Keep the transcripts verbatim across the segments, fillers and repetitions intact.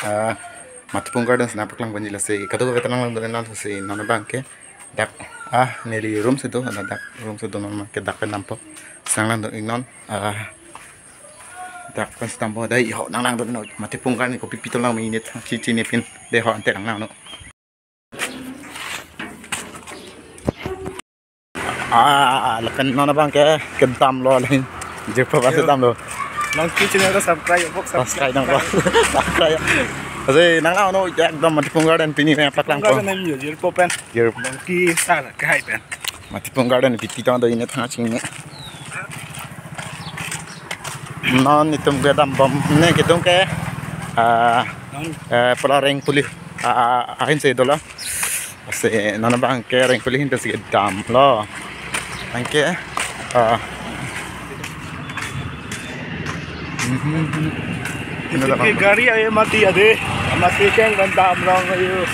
ah, Matipung Gardens nangpaklang ponji lasi kadokave ta nanglangdun iknon, lasi non abang ke dak, ah, neli room si do, dak room si do, non abang ke dak pen dampo. Si nanglangdun iknon, ah, dak pen si dampo, dei ho nanglangdun iknon, Matipung Garden kopi pi atum lang me inut chini pin, dei ho ante nanglangnon. Ah, lapen non abang ke kedamlo lahin. Jirpo basi damlo. Nang ki channel ko subscribe, bok subscribe. Subscribe nang ko. Subscribe. Lasi nanglangnon, ekdom Matipung Garden pini nangpaklangpo. Garden nang yo, jirpo pen. Jir. Nang ki sar kahai pen. Matipung Garden pipi tong do inut thang chingni. Non itum kedambom ne kedung ke, ah, non, eh, pula reng puli, ah, ahin si dolo. Lasi non abang ke reng puli ahin pensi damlo. Anke, ah. Mhm. Ini dak ke gari ave mati ade. Mati keng kan damlo yo.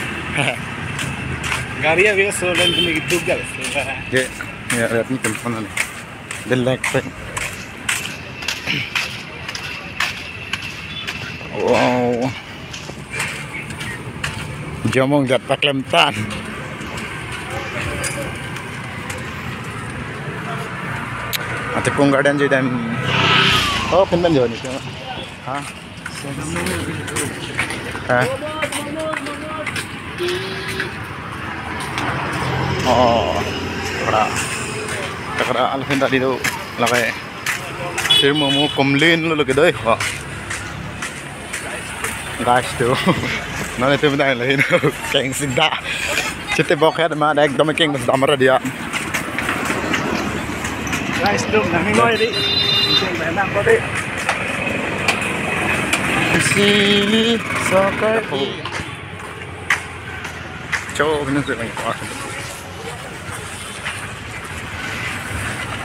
Gari ave so len ini gitu gal. Ya, ya, lihat ni tempat mana. Delek pen. Wow. Jomong jat paklemtan. Matipung Garden ji dan. Oh, pindan jo ni. Ha? Ha? Oh, kra. Kra alfin tadi tu lagi. Sir momo complain lo lagi doi. Wah. Guys tu. Non itum dang lahin. Keng sida. Chete bok het ma ekdom keng bas damra dia. Guys tu nang ngoi di. Keng nang ko di. Sili sokai. Cho, kena tu lagi.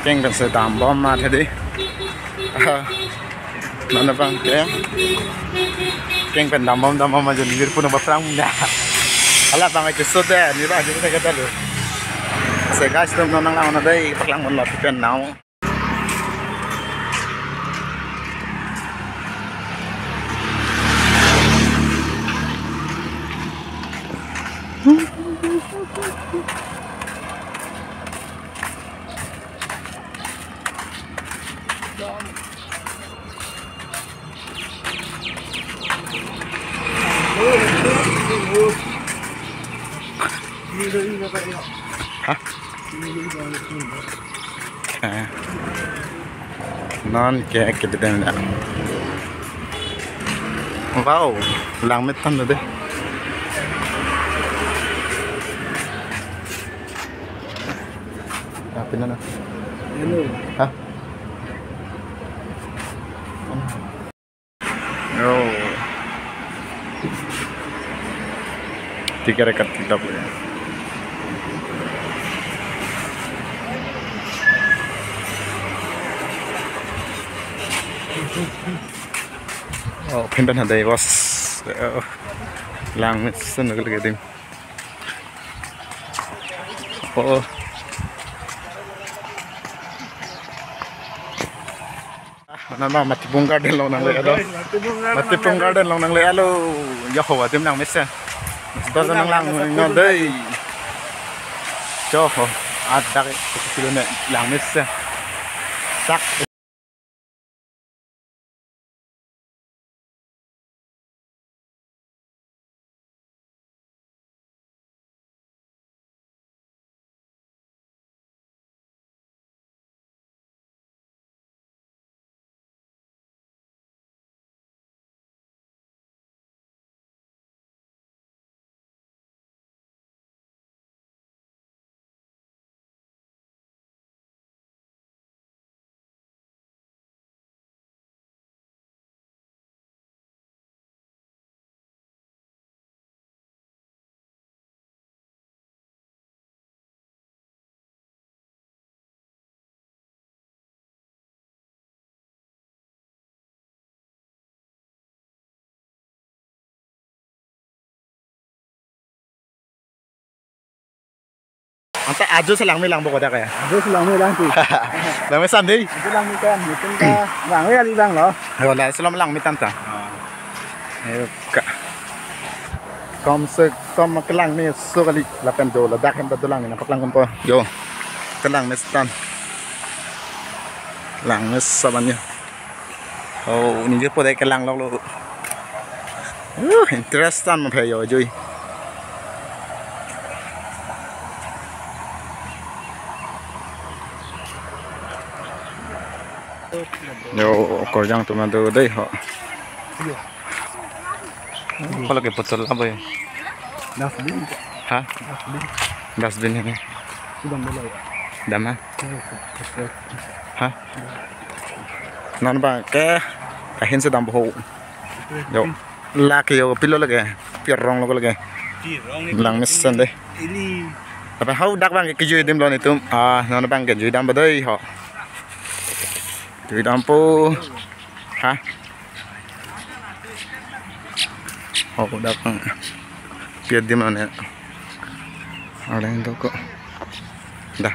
Keng pensi dambom ma tadi. Ah, non abang ke. Keng pen dambom dambom aja lir pun apa perang na. Ala abang aja sudah ni abang aja kita kata lu. Lasi guys, itum non nanglangnon dei, paklang ponlo pen now. Ha? Eh. Non ke kededen da. Wow, langmit than dei. Apa nana? Hello. Ha? Oh. Tiga rekat kita punya. Oh, pindan hadai bos. Oh, langmesen lagi dim. Oh. Ah, mana ma Matipung Garden along nangle alo. Matipung Garden along nangle alo. Yo ho, adim langmesen. Dah nanglang ngadei. Cho ho. Adak kilo ne langmesen. Sak. Anta ajo si langme lang bok kodak ya. Ajo si langme lang ti. Langmesen dei. Ajo langme kan, mungkin ka langme kali bang lo. Ayo, la selama langme tanta. Ayo, ka. Kom se kom kelang meso kali lapen do ladak hem ta dolang nangpaklang ponpo. Yo. Kelang mes tan. Lang mes saban yo. Oh, ningje po dei kelang lok lo. Uh, interest tan mo phe yo jui. Yo, okorjang atum ta do dei ho. Yo. Ko lake botol apa ya? Dustbin. Ha? Dustbin. Dustbin ini. Sudah mulai. Dama. Iya, iya. Ha? Non abang ke kahin sedang boho. Yo. Lake yo pilo lake. Pirong lo lake. Pirong ni. Lang mesen dei. Ini. Tapi hau dak abang ke kejui adim lo netum. Ah, non abang ke jui dam badai ho. Jui dampo. Ha? Oh, dak abang. Pi adim lo ne. Ada yang toko. Dah.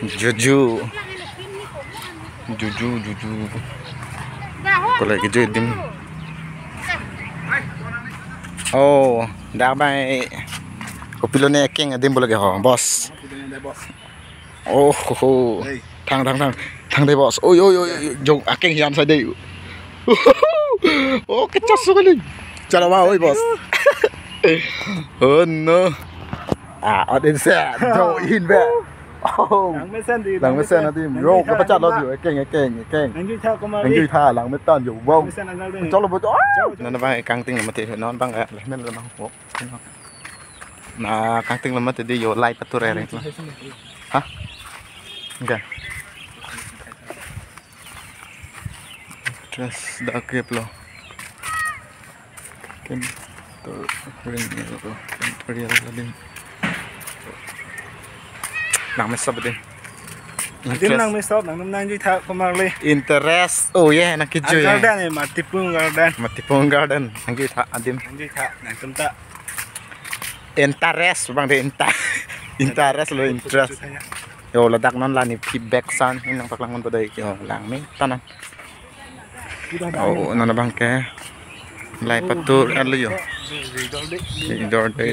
Juju. Juju, juju. Ko lake kejui adim. Oh, dak abang. Kopilo ne akeng adim boleh ke ho, boss. Oh, ho, ho. Hey. Thang, thang, thang. Thang dei, boss. Oi, oi, oi, oi. Jong akeng hian sai dei. Oh, kecas sekali. Chalo wa, oi, boss. Oh, no. Ah, odin se. Jong in be. Oh. Lang mesen dei. Lang mesen adim. Yo, kapachat lo yo. Akeng, akeng, akeng. Nangjuitha kumari. Nangjuitha, lang metan yo. Wow. Lang mesen agal dei. Chalo bo. Non abang kangting lo mati. Non abang ya. Lah, men lo mang. Oh. Na kangting lo mati dei yo, lai patur ere. Ha? Enggak. Terus dak kep lo. Ken to ring lo. Ken to real lo din. Lang mesen dei. Adim lang mesen, nang nangjuitha kumari. Interest. Oh yeah, nangkejui. Garden ya, Matipung Garden. Matipung Garden. Nangjuitha adim. Nangjuitha, nangtum ta. Interest abang dei inter-, interest lo interest. Yo ladak non la ne feedback san nangpaklang ponpo dei yo lang metan. Oh, non abang ke. Lai patur el yo. Ridor dei. Ridor dei.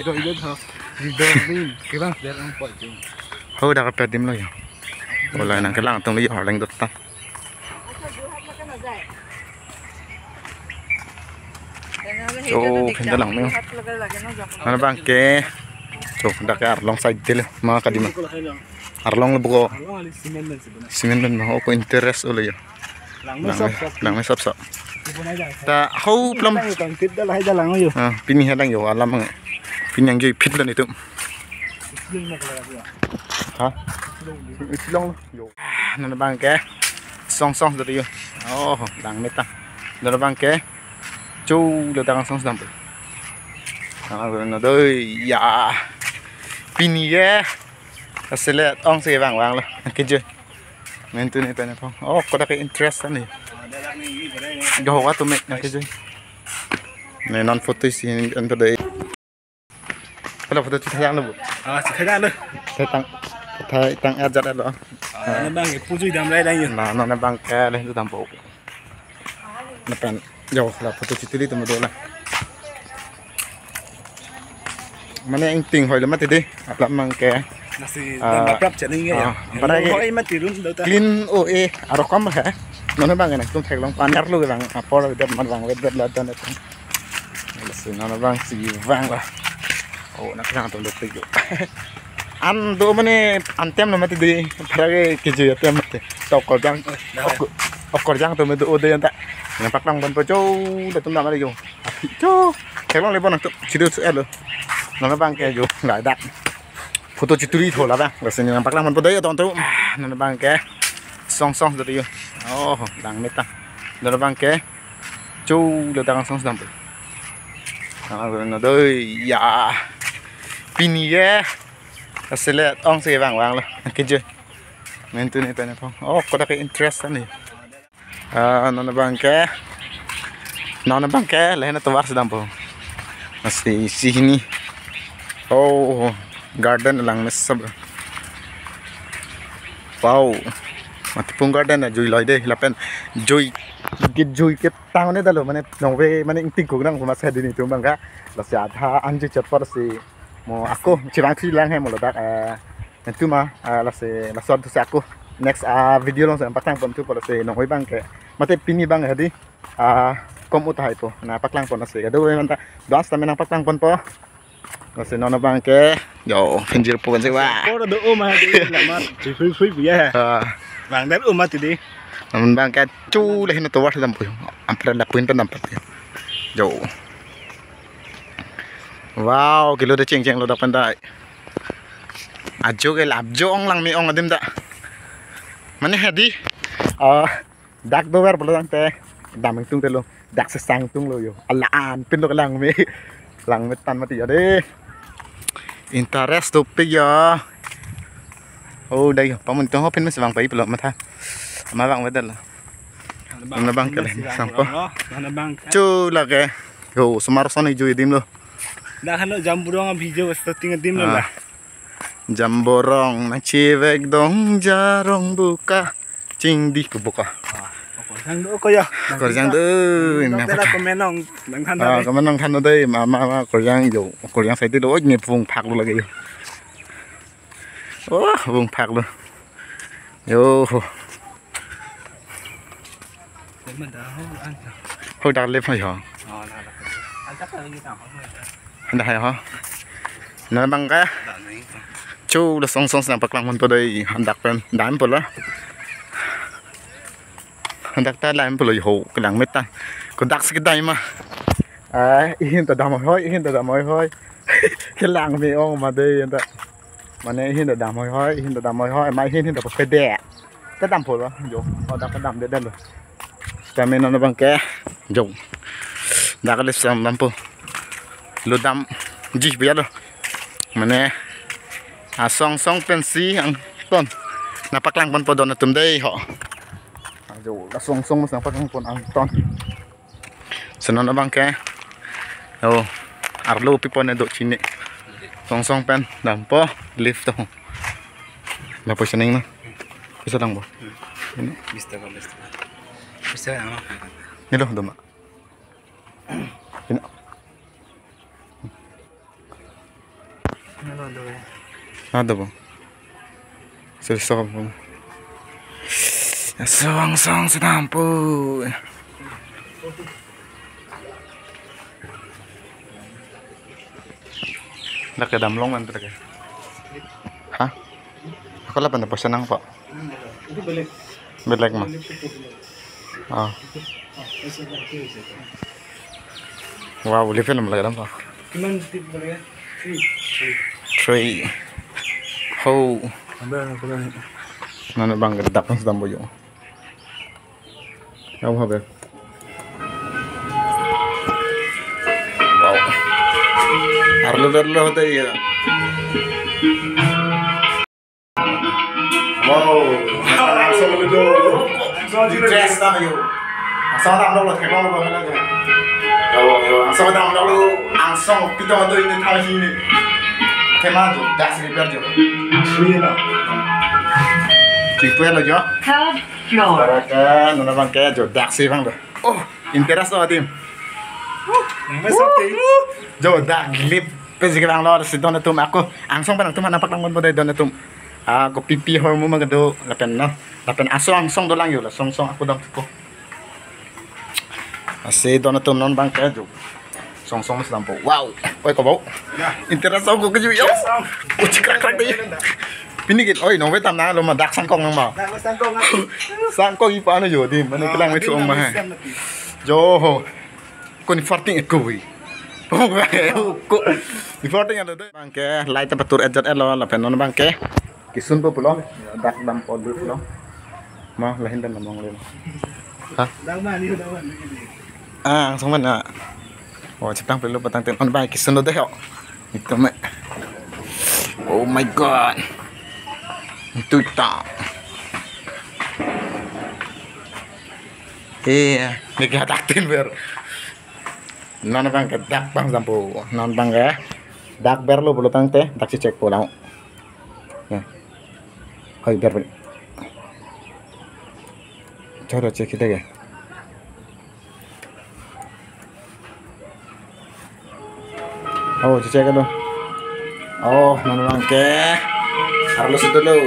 Ridor dei. Ho dak pi adim lo yo. Ko la nangkelang atum lo yo leng dot ta. Cho, phinda lang me. Mana abang ke. Cho, dak ke arlong side dei lo, ma kadima. Arlong lo buko. Cement lo, oh, ko interest lo yo. Lang me sop sop. Lang me sop sop. Ta ho plum. Kangtit dak lahai dak lang yo. Ah, pini hadak yo alam. Pini nangjui phit lo netum. Ha? Long. Yo. Ah, non abang ke. Song song dei yo. Oh, lang metan. Non abang ke. Cho ladak song song dam. Ah, non dei ya. Pini ke. Asile ong si vang vang lo. Kejui. Main tu ni pen phong. Oh, ko dak ke interest ani. Doho wa tu me nangkejui. Ne non photo si anta dei. Hala photo chithajang lo bo. Ah, chithajang lo. Tang, tang ajat lo. Ah, non abang ke pujui dam lai dang yo. Na, non abang ke le tu dampo. Lapen yo la photo chituli atum do la. Mane ingting hoi lo mati dei. Alam abang ke. Nasi ah, dam prap challenge ya. Ah, para ke hoi mati run do ta. Clean o e arokom he. Non abang ke nangtum theklong paner lo abang apor det man abang vet vet la dan. Lasi non abang si vang la. Oh, nangkelang atum dopik yo. An do mane antem lo mati dei. Para ke kejui atem mati. Okorjang. Okor-, okorjang atum do o dei anta. Nangpaklang ponpo cho, latum dam ari yo. Cho. Theklong le bon nangtum. Chidu su elo. Non abang ke yo. Ladak. Photo chituli tho la abang. Lasi nangpaklang ponpo dei yo tontu. Non abang ke. Song song dei yo. Oh, lang metan. Non abang ke. Cho ladak song song dam. Ah, non dei ya. Pini ke. Asile ong si vang vang lo. Kejui. Main tu ni pen phong. Oh, ko dak ke interest ani. Ah, non abang ke. Non abang ke lahin atovar si dampo. Nasi isi hini. Oh, garden lang mesen. Wow. Matipung garden ajui loi dei lapen jui git jui ketang ne dalo, mane nongve mane ingting kuk nang kuma sadi netum abang ke. Lasi adha anju chot apor si mo ako chevangthulang he mo ladak, eh, netum a, eh, lasi laso atum si ako next, ah, video along si nangpaklang ponthu apor si nongve abang ke. Mate pini abang hadi, ah, kom uthai po nangpaklang pon si. Kado manta do-an sitame nangpaklang ponpo. Lasi non abang ke, yo, pinjir po kan si wa. Por do uma di lamat, chui phui phui ya. Ah. Bang dan uma tidi. Non abang ke chu le hin tovar dam po. Ampre lapuin pen dam pat. Yo. Wow, kilo de cheng cheng lo dak pen dai. Ajo ke labjo ong langme ong adim ta. Mane hadi. Ah, dak dover pulo tangte dam ingtung te lo. Dak sesang tung lo yo. Ala-an pin lo langme. Langme tan mati yo de. Interest dopik yo. Oh, dai yo. Pamun tong ho pin mas bang pai pulo matha. Ma bang wedal. Mana bang ke le sangpo. Mana bang. Chu lake. Yo, sumar son ijo idim lo. Dah halo jamborong a video starting adim lo Ah. lah. Jamborong nangchevek dong jarong buka. Chingdi ke buka. Ah, korjang do ko ya. Korjang do, Dok ina tela pata. Komenong, dang than Ah, dai. Komenong than dai, mama, mama, korjang yo, korjang sai do, oi, ne pung phak lo lagi yo. Oh, pung phak lo. Yo. Ho dak lip hai ho. Dak hai ho. Na bang ka. Chu la song song si nangpaklang pon po dai, handak pen dam po lo. Handak ta dam po lo ho, kelang meta. Ko dak si kedai ma. Ah, ihin ta dam hoi, ihin ta dam hoi hoi. Kelang me ong ma dei anta. Mane ihin ta dam hoi hoi, ihin ta dam hoi hoi, ma ihin hin ta pede. Kedam po lo, jo. Oh, dak kedam de den lo. Sitame non abang ke, jo. Dak le sam dam po. Lo damji biya lo. Mane asong song pensi angton. Nangpaklang pon po don atum dei ho. Jo, asong song mas nangpaklang pon angton. Sitame non abang ke. Oh, arlo pipo ne do chini. Song song pen dam po lift to. Na poisa neng na. Poisa dang bo. Ini. Mister ko, mister. Mister ano? Ini lo doma. Ini. Ano do? Ano bo? Sir, so, so, so, so, so, so. Dak kedam long man dak. Ha? Ako la pada poisa nang po. Itu balik. Balik ma. Ah. Wow, boleh film lagi dong. Kiman tip boleh ya? Three. Three. Ho. Ambil anak bola ni. Nana bang kedap nang sedang boyo. Kamu apa? Wow. Arlo arlo hote ya. Wow. Langsung dulu. Dress na yo. Langsung dam dulu, thek dulu, thek dulu. Yo, yo, langsung dam dulu. Langsung pito do ini thai sini. Thema jo, das river jo. Sini na. Cik tuan lo jo. Third floor. Para ke, nona bang ke jo, dak si bang do. Oh, interest lo adim. Nang mes oke. Jo, dak lip pe jik bang lo, si don atum ako. Angsong pen atum anak paklang pon bodai don atum. Ah, ko pipi hormu ma kedo lapen no. Lapen aso angsong dolang yo la song song ako dam ko. Asi don atum non bang ke jo. Song song sedang po. Wow. Oi ko bau. Ya. Interest ako ke jo yo. Yes, Sam. Uci krak krak deh. Pini git. Oi, nong vetam na lo ma dak sangkong nang ma. Dak sangkong. Sangkong ipa ano yo di. Mana kelang me chuong ma hai. Jo ho. Ko ni farting eko wi. Ko ni farting ada deh. Bang ke light apa tur ejat elo lapen non bang ke. Kisun po pulo. Dak dam po dulu pulo. Ma lahin dan namong le. Ha? Dang ma ni dang ma ni. Ah, angsong mana? Oh, cheptang pelo patang ten on bang kisun do deh ho. Itu me. Oh my god. Itu ta. Iya, ni ke dak tin ber. Non bang ke dak bang sampo. Non bang ke dak ber lo pulo tangte dak si check po lang. Ya. Hoi ber ber. Choro check kita ke. Oh, cecek lo. Oh, non abangke arlo si dolo.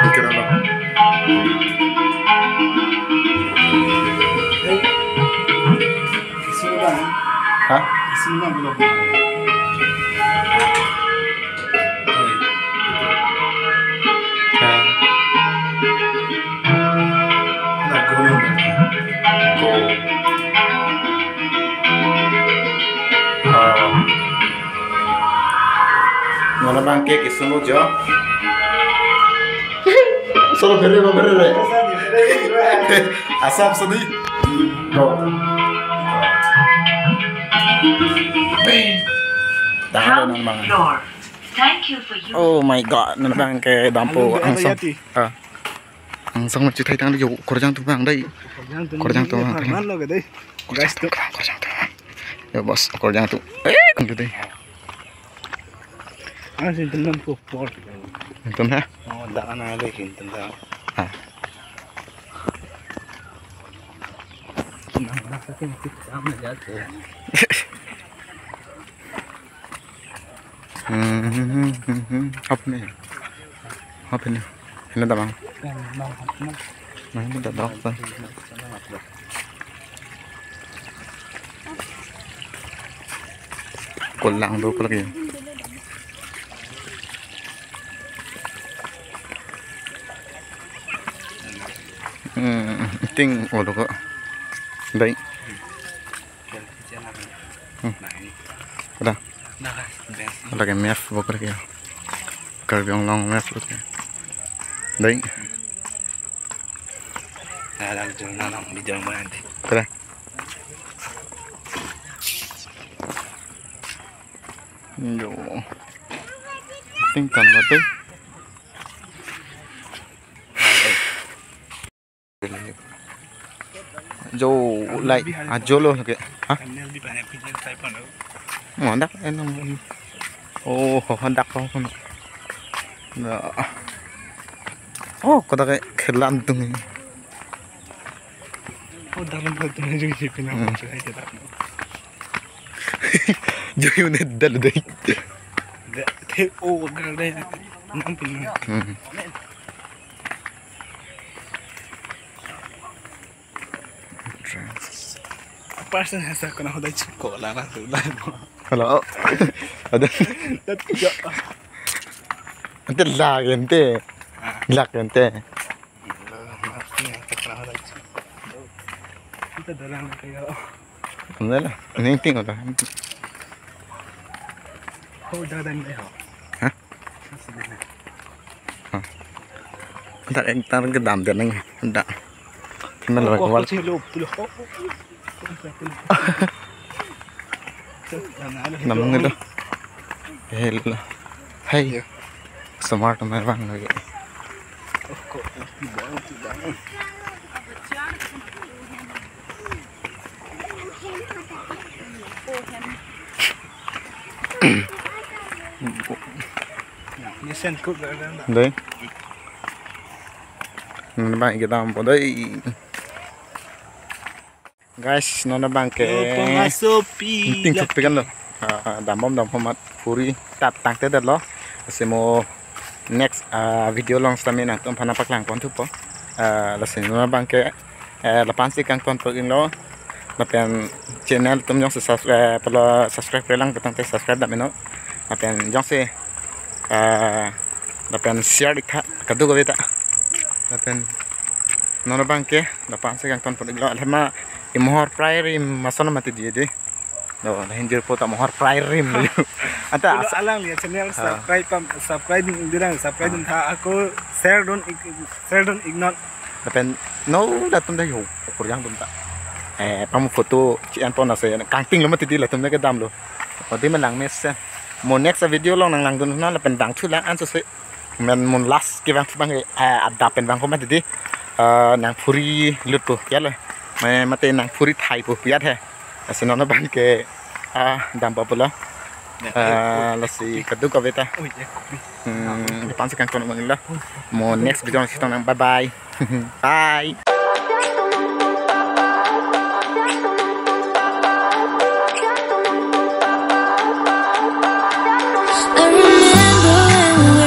Oke, lo. Hah? Non abangke kesung lo jo. Solo phere ba phere re. Asap sadi. Go. Bang. Tahan non abang. Thank you for you. Oh my God, non abangke dampo angsong. Ah. Angsong ma chithai tang yo, korjang tu bang dai. Korjang tu bang. Lo ke dai. Guys, tu. Korjang tu. Yo, bos, korjang tu. Eh, kan tu dai. Ah, si teman ko por. Itu na? Oh, dak ana le kin tenda. Ah. Nah, nah, sakit, sakit, sama aja tuh. Hmm, hmm, hmm, hmm, hmm. Apa nih? Apa nih? Ini dah, Bang. Nah, ini dah, Bang. Kolang do ko lagi. Hmm, ting, oh, lo ko. Dai. Hmm. Kada. Lagi map bok lagi. Karbi Anglong map lagi. Dai. Nah, lang jong na lang video mo nanti. Kada. Yo. Ting tam lo, ting. Jo, lai, ajo lo ke. Ha? Mo dak enong. Oh, ho, dak ko. Na. Oh, ko dak ke khelan tung. Oh, dalam hal tu juga sih pina. Hmm. Jo, unit dal dai. Te, oh, gal dai. Nam pina. Hmm. Person hasa kena hodai chiko la la tu la. Hello. Ada. Dat ya. Ante la gente. Ah. La gente. Kita dalam kayak. Ante la. Ning ting ada. Oh, dah dan deh. Hah? Dak ektar kedam dia nang dak. Kena lewat wal. Namung itu. Hello. Hey. Smart mai bang lagi. Mesen kut dah. Dai. Non abang kedampo dai. Guys, non abangke. Yo, pengasopi. Ting lagi. Supikan lo. Ah, dambom dambom mat puri tat tangtedet lo. Lasi mo next, ah, video along sitame nangtum aphan nangpaklang pon thupo. Ah, lasi non abangke, eh, lapu-an si kangton po-iklo. Lapen channel atum jongsi subs-, eh, pala subscribe-re lang pu tangte subscribe dam-iknon. Lapen jongsi, eh, lapen share-ik tha kadokave ta. Lapen non abangke lapu-an si kangton po-iklo. Athema imohor prai rim ason mati dei dei. No, lahin jirpo ta mohor prai rim lo. Anta. Hello, as- alangli channel, ah, subscribe pam, subscribe dun dei lang, subscribe dun tha, ako share dun ik-, share dun-iknon. Lapen non latum dak yo, korjang atum ta. Eh, pamo photo chi-en pon ase kangting lo mati dei latum dak kedam lo. Odi ma lang mesen. Mo next video along nanglangdun non lapen dang thu lang anso se. Men mo last kevang thu abang, eh, adap pen vangpo mati dei. Eh, nang phuri lut po ya le. Ma-, mate nang phuri thai po ya the. Lasi non abangke, ah, dampo pulo. Ya, ah, eh, oh, lasi kadokave ta. Oh, ya, kopi. Hmm, lapu-an si kangton abang lo. Oh, mo next video along chetong nang. Bye bye. Bye.